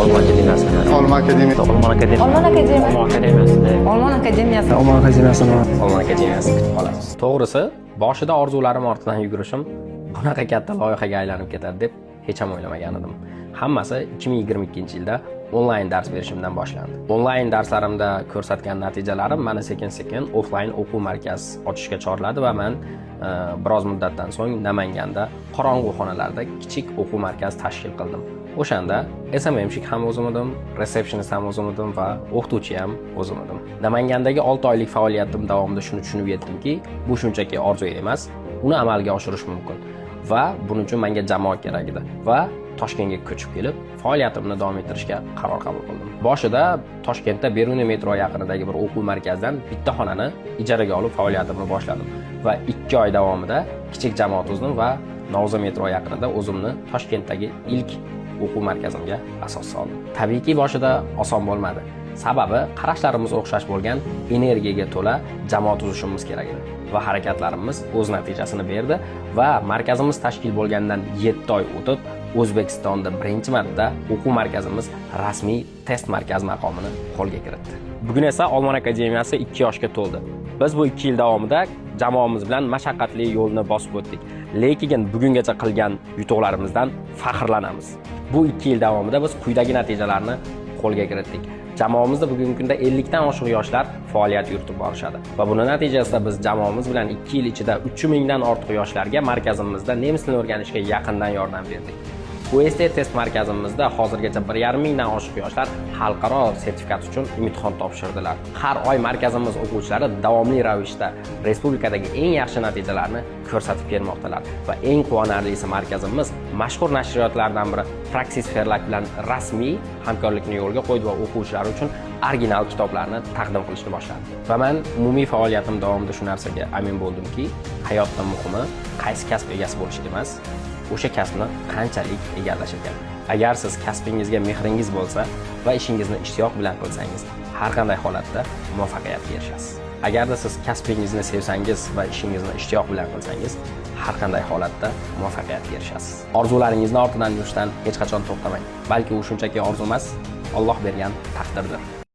Olmon akademiyasini. Olma akademiyasi. Olmon akademiyasi. Olmon akademiyasi. Olmon akademiyasida. Olmon akademiyasi. Olmon akademiyasini. Olmon akademiyasini kutib qolamiz. To'g'risi, boshida orzularim ortidan yugurishim bunaqa katta loyihaga aylanib ketadi deb hech ham o'ylamagan edim. Hammasi 2022-yilda onlayn dars berishimdan boshlandi. Onlayn darslarimda ko'rsatgan natijalarim mani sekin-sekin offlayn o'quv markaz ochishga chorladi va man biroz muddatdan so'ng Namanganda qorong'u xonalarda kichik o'quv markazi tashkil qildim. O'shanda SMMщик ham o'zim edim, resepsiyonist ham o'zim edim va o'qituvchi ham o'zim edim. Namangandagi 6 oylik faoliyatim davomida shuni tushunib yetdimki, bu shunchaki orzu emas, uni amalga oshirish mumkin. Va buning uchun menga jamoa kerak edi va Toshkentga ko'chib kelib, faoliyatimni davom ettirishga qaror qabul qildim. Boshida Toshkentda Beruniy metro yaqinidagi bir o'quv markazidan bitta xonani ijaraga olib faoliyatimni boshladim va 2 oy davomida kichik jamoa tuzdim va Novza metro yaqinida o'zimni Toshkentdagi ilk o'quv markazimga asos soldim. Tabiiyki, boshida oson bo'lmadi. Sababi qarashlarimiz o'xshash bo'lgan, energiyaga to'la jamoa tuzishimiz kerak edi va harakatlarimiz o'z natijasini berdi va markazimiz tashkil bo'lganidan 7 oy o'tib, O'zbekistonda birinchi marta o'quv markazimiz rasmiy test markazi maqomini qo'lga kiritdi. Bugun esa Olmon akademiyasi 2 yoshga to'ldi. Biz bu 2 yil davomida jamoamiz bilan mashaqqatli yo'lni bosib o'tdik. Lekin bugungacha qilgan yutuqlarimizdan faxrlanamiz. Bu 2 yil davomida biz quyidagi natijalarni qo'lga kiritdik. Jamoamizda bugungi kunda 50 dan oshiq yoshlar faoliyat yuritib borishadi. Va buni natijasida biz jamoamiz bilan 2 yil ichida 3000 dan ortiq yoshlarga markazimizda nemis tilini o'rganishga yaqindan yordam berdik. UST test markazimizda hozirgacha 1,5 mingdan oshiq yoshlar xalqaro sertifikat uchun imtihon topshirdilar. Har oy markazimiz o'quvchilari davomli ravishda respublikadagi eng yaxshi natijalarni ko'rsatib kelmoqdalar va eng quvonarlisi, markazimiz mashhur nashriyotlardan biri Praxis Verlag bilan rasmiy hamkorlikni yo'lga qo'ydi va o'quvchilar uchun original kitoblarni taqdim qilishni boshladi. Va man umumiy faoliyatim davomida shu narsaga amin bo'ldimki, hayotda muhimi qaysi kasb egasi bo'lish emas, o'sha kasbni qanchalik egallash ekan. Agar siz kasbingizga mehringiz bo'lsa va ishingizni ishtiyoq bilan qilsangiz, har qanday holatda muvaffaqiyatga erishasiz. Agarda siz kasbingizni sevsangiz va ishingizni ishtiyoq bilan qilsangiz, har qanday holatda muvaffaqiyatga erishasiz. Orzularingizni ortidan yurishdan hech qachon to'xtamang. Balki u shunchaki orzu emas, Alloh bergan taqdirdir.